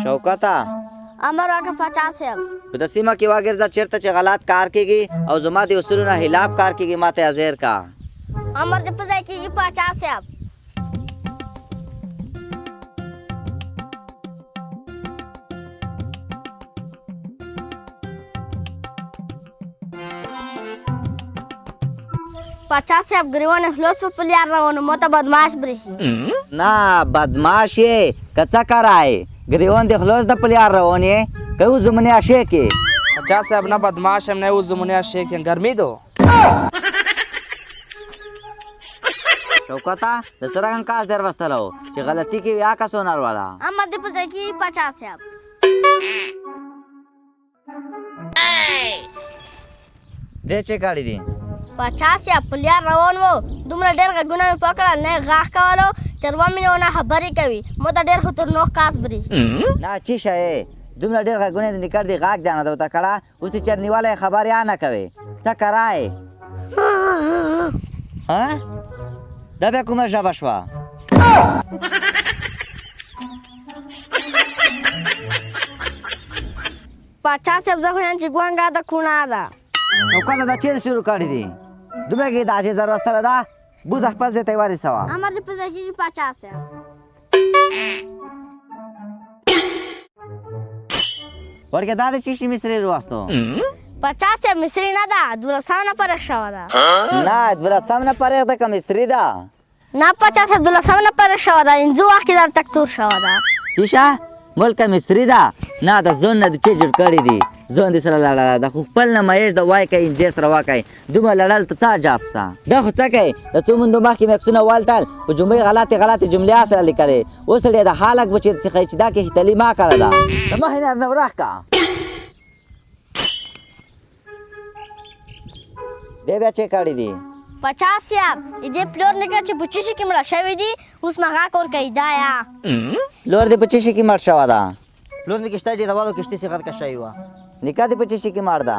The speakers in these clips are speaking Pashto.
شوکته امر وکړه پاچا صاحب. په د سیمه کې وګرځه چېرته چې غلط کار کېږي او زما د اصولو نه خلاف کار کېږي، ما ته حاضر کا. امر دې په ځای کېږي پاچا صاحب. پاچا صاحب ګریوان خلاص په لیار روانو، مو ته بدمعاش برېښي. نه بدمعاش یې که څه کرای، ګریوان دې خلاص د په لیار روان یې که اوس زمونې عاشق یې. پاچا صاحب نه بدمعاش یم، نه اوس زمونې عاشق یم، ګرمي دو. شوکته د څه رقم کاس در وستلو چې غلطي کې یا کس ونر والا. امر دې په ځای کېږي پاچا صاحب. دې چې کړي دي؟ پاچا صاحب په لیار روان و، دومره ډېر غږونه مې پاک کړل، نه یې غاښ کولو، چروا مې نه خبرې کوي، مو ته ډېر خطرناک کاس برېښي. نه چې شه یې دومره ډېر غږونه دې کړ دي، غاږ دې نه ده ورته کړه، اوس چې چر نیولی خبر یا نه کوې، څه کرای؟ ها دا بیا کومه ژبه شوه؟ پاچا صاحب زه خو یم چې ګونګه ده کوڼه ده. نو کله دا چېرې شروع کړي دي؟ دومره کې دا چې زر وستله ده، بوزه خپل ځای ته یې ورسوه. امر دې په ځای کېږي پاچا صاحب. ورکه دا د چی شي مصري راوستو؟ پاچا صاحب مصري نه ده، دولسم نه پرېښ شوه ده. نه دولسم نه پرېښ ده که مصري ده؟ نه پاچا صاحب دولسم نه پرېښ شوه ده، انځو وخت کې دا تکتور شوه ده. چی شه ملک مصري ده؟ نه د زون نه د چی جوړ کړي دي، زون دې سره لړله ده، خو خپل نمایش د وای کوي انجې سره وکړي، دومره لړل ته څه حاجت شته؟ دا خو څه کوي؟ د څو موندو مخکې مې عکسونه والتل، په جملې غلطې غلطې جملې سره لیکلې، اوس سړی د حالک به چېرته ښیي چې دا کې هیتلي ما کړه ده. د مخې نه نه ورخ کا. دی بیا چې کړي دي؟ پاچا صاحب دې پلور نه کړه چې په چیشي کې مړه شوې دي، اوس ما غاک ورکوي دا یا. پلور دې په چیشي کې مړ شوی ده؟ پلور مې کښتۍ ډېره وه، کښتۍ سي غرقه شوې وه. نیکه دې په چیشي کې مړ ده؟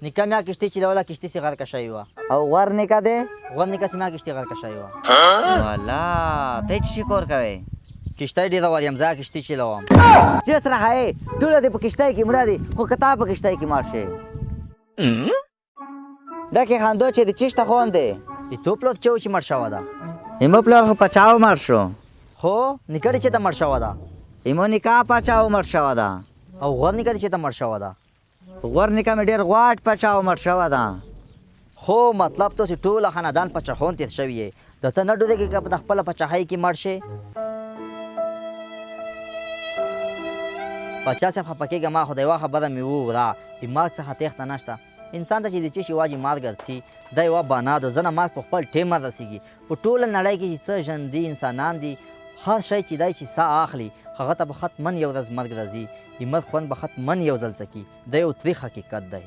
نیکه مې کښتۍ چلوله، کښتۍ سي غرقه شوې وه. او غور نیکه دې؟ غور نیکه سي ما کښتۍ غرقه شوې وه. والا ته یې چیشي کور کوې؟ کښتۍ ډېره وه یم، زه کښتۍ چلوم. چې سره ښایې ټوله دې په کښتۍ کې مړه دي، خو که تا په کښتۍ کې مړ شې. دا کې خندو چې د چیشته خوند دی؟ تو پلور چې و چې مړ شوی ده؟ ایمو پلور خو پاچا مړ شو. خو نیکه دې چېرته مړ شوی ده؟ ایمو نیکه پاچا مړ شوی ده. او غور نیکه دې چېرته مړ شوی ده؟ غور نیکه مې ډېر غواټ پاچا مړ شوی ده. خو مطلب تاسې ټوله خاندان پاچاخون تېر شوي یې، د ته نه ډوډېږې که په خپله پاچاهۍ کې مړ شې؟ پاچا صاحب خفه کېږه ما، خو د یوه خبره مې ووره، د مرګ څخه تېښته نشته. انسان ته چې د څه شي واجب مرګ رسي، دا یوه بنا ده، ځنه مرګ په خپل ټیم رسېږي. په ټوله نړۍ کې چې څه ژوندي انسانان دي، هر شی چې دی چې ساه اخلي، هغه ته به حتما یو ورځ مرګ راځي. د مرګ خوند به حتما یو ځل څکي. دا یو تریخ حقیقت دی.